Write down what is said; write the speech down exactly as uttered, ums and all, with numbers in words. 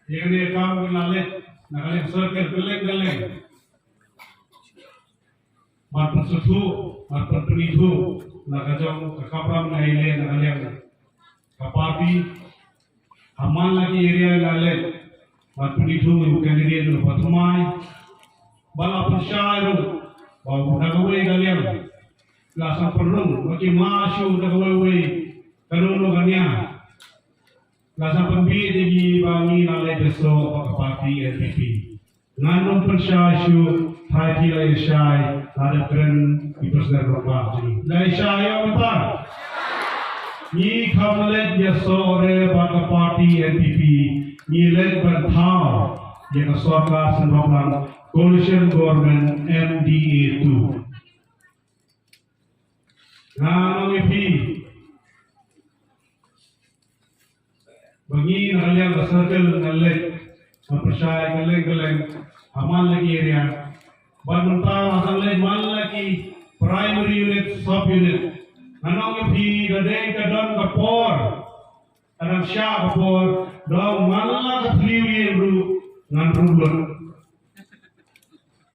Ïa kane ka kam ka la leit na ka liang circle kylleng kylleng. Ban pynsngewthuh, ban pynithuh na ka jong ka kamram na ïaleh na ka liang ka party. Ha man la ki area la leit ban pynithuh ïa u candidate uba thymmai. Ba la pynshai ruh ba u na kawei ka liang la sa pynrung ba ki ma shu na kawei wei ka nongno ka nia. La sa pynbit ïa ngi ba ngi la leit ïasoh bad ka party N P P. Ngan ym pynshai shuh, trai phi la ïa shai, la dep kren i President Rangbah jong ngi. La ïa shai ïa u mynta. Ngi kham leit ïasoh re bad ka party N P P, ngi leit ban thaw ïa ka sorkar seng baplang, coalition government M D A two. Nga ong ïa phi ba ngi na ka liang ka circle ngan leit ban pynshai kylleng kylleng ha man la ki area. Bad mynta la sa leit man la ki primary unit, sub unit. Nga ong ïa phi ka dei ka don ka por, ka dang shah ka por, dong man la ka thliew ïing ruh ngan ruh lut.